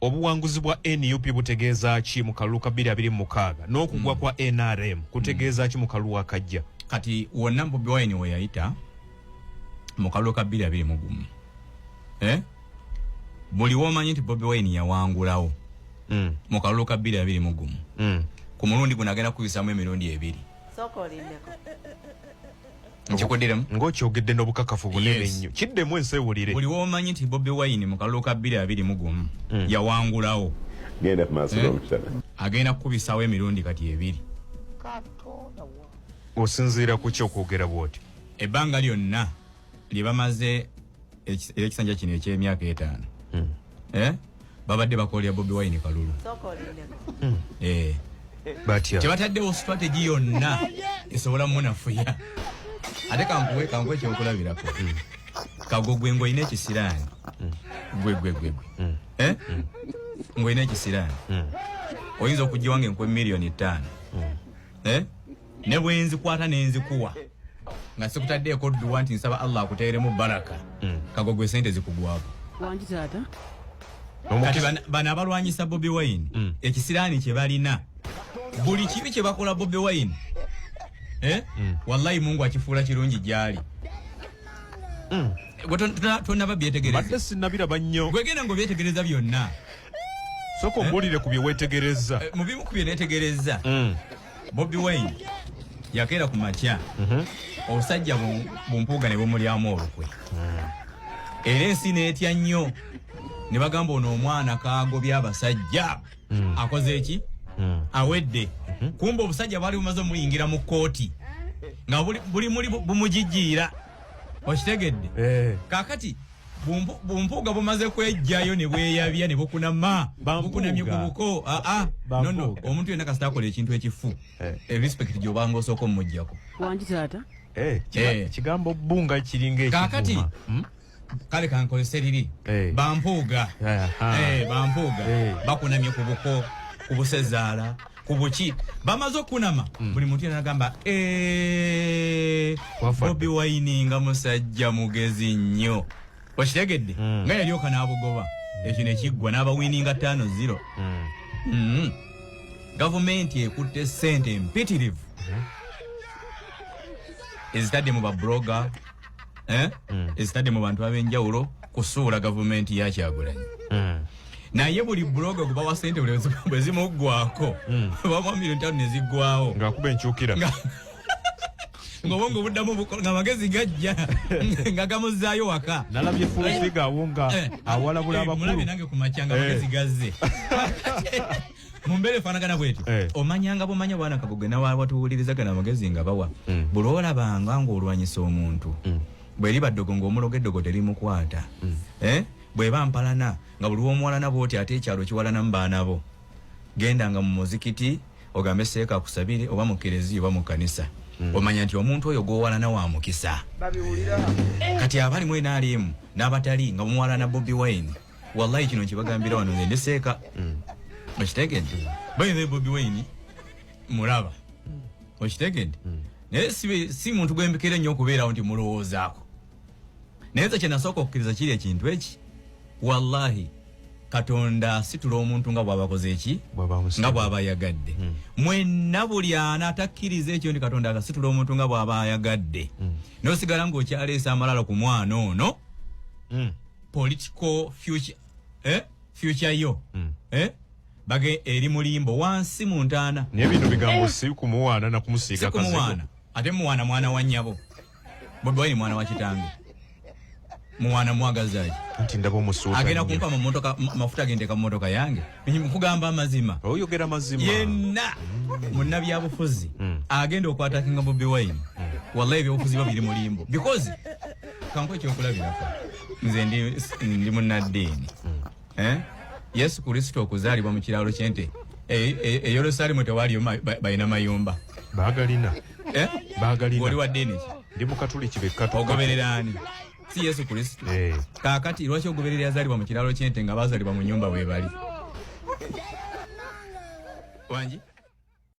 Obuwanguzi bwa NUP butegeeza ki mu kalulu ka 2026, n'okugwa kwa NRM kutegeeza ki mu kalulu akajja? Kati wonna Bobi Wine we yayita mu kalulu ka 2021, eh? Buli womanyi nti Bobi Wine yawangulawo mu kalulu ka 2021, ku mulundi guno agenda kuyisamu emirundi ebiri. Sooka olindeko. Nkikuddiramu. Ng'okyogedde n'obukakafu bunene nnyo, kiddemu ensi ewulire. Buli womanyi nti Bobi Wine mu kalulu ka 2021 yawangulawo, Genda ku maaso g'omukitala. Agenda kukubisawo emirundi kati ebiri. Osinziira ku ki okwogera bw'oti? Ebbanga lyonna lye bamaze ekisanja kino eky'emyaka 5, eh? Babadde bakolera Bobi Wine kalulu. Sooka olindeko. Eh. Batya? Tebataddewo strategy yonna esobola munafuya. Ate kankuwe ekyokulabirako. Kago, gwe ng'olina ekisiraani, gwe gwe gwe gwe, eh? Ng'olina ekisiraani, oyinza okujja wange nkuwe 5 miliyoni, eh? Ne bwe nzikwata nenzikuwa nga sikutaddeeko dduwa nti nsaba Allah akuteeremu baraka, kago gwe, sente zikugwako. Wangi taata. Kati bano abalwanyisa Bobi Wine, ekisiraani kye balina, buli kibi kye bakola Bobi Wine, eh? Wallahi Mungu akifuula kirungi gyali. Gwe tonnaba byetegereza. Mbadde sinnabiraba nnyo. Gwe genda ng'obyetegereza byonna. Sooka ombuulire ku bye weetegereza. Eh, mu bimu ku bye neetegereza, Bobi Wine yakeera ku makya, obusajja bumpuuga ne bumulyamu olukwe, era ensi n'etya nnyo ne bagamba, "Ono omwana kagobya abasajja, akoze eki? Awedde." Kumba obusajja bwali bumaze omuyingira mu kkooti nga buli muli bumujijiira, okitegedde? Eh. Kakati bumpuuga bumaze kwejjayo ne bweyabya ne bukunama. Bampuuga. Bukunamye ku buko. Aa, no, no. Bampuuga. Omuntu yenna kasita akola ekintu ekifu, respect gyobanga osooka omumuggyako. Wangi taata. Eh, kigambo bunga kiringa ekivuma. Kaakati, kale kankozese liri, bampuuga. Bampuuga bakunamye ku buko, ku busezaala, ku buki. Bamaze okunama, buli muntu yenna agamba, "Eh, Wafadde. Bobi Wine nga musajja mugezi nnyo." Okitegedde? Nga yalyoka n'abugoba, ekyo nekiggwa n'abawininga 5-0. Gavumenti ekutte sente empitirivu ezitadde mu bablogger, eh? Ezitadde mu bantu ab'enjawulo kusuula gavumenti ya Kyagulanyi. Naye buli blogger gubawa sente bwe zimuggwako, bamuwa 5 miliyoni neziggwawo, ng'akuba enkyukira. Ng'obwongo buddamu nga amagezi gajja nga gamuzaayo waka. Nalabye Full Figure awo nga awalabula Mulabye abakulu. Nange ku makya nga amagezi gazze mu mbeera efaanagana bwetyo. Omanyanga bumanya bwana Kagoge, nawatuwuliriza gana amagezi nga bawa. Buli olabanga ng'olwanyisa omuntu, bweriba ddogo ng'omuloga, eddogo terimukwata. Eh? Bweba mpalana nga buli womuwalana bwoti, ate ekyalo kiwalana mu baana bo, gendanga mu muzikiti ogambe seeka akusabire, oba mu kereziya oba mu kanisa. Omanya nti omuntu oyo gwowalana wa mukisa. Kati abali mu NRM n'abatali nga muwalana Bobi Wine, wallahi kino nkibagambira wano, nze ndi seeka, okitegedde? Bayinza Bobi Wine mulaba, okitegedde? Naye si muntu gwembikira ennyo okubeerawo nti mulowoozaako. Naye nze kyenasooka okukkiriza kiri ekintu eki, wallahi Katonda asitula omuntu nga bw'abakoze eki, Bw'aba amusitudde. nga bw'aba ayagadde. Mwenna buli ana atakkiriza ekyo nti Katonda asitula omuntu nga bw'aba ayagadde, nosigala ng'okyaleesa amalala ku mwana ono, political future, eh? Future yo, eh? Bage eri mulimbo wansi mu ntaana. Naye bino bigambo si kumuwaana na kumusiiga Si kumuwaana. Ate muwaana mwana wa nnyabo. Bobi Wine mwana wa kitange, muwaana mwagazaaki? Nti ndaba omusuuta Agenda nnyo. kumpa mu motoka mafuta genteeka mu motoka yange. Nkugamba amazima. Oyogera mazima. Yenna munnabyabufuzi agenda okwattackinga Bobi Wine, wallahi ebyobufuzi biba biri mulimbo, because kanku ekyokulabirako, nze ndi munnaddiini, eh? Yesu Kristo okuzaalibwa mu kiralo kyente e Yerusalemu tewaliyo balina mayumba. Baagalina. Eh? Baagalina. Oli wa ddiini ki? Ndi mukatuliki bekkatu. Ogoberera ani? Si Yesu Kristo? Eh. Kaakati lwaki ogoberera yazaalibwa mu kiralo kyente nga bazaalibwa mu nyumba bwe bali? Wangi.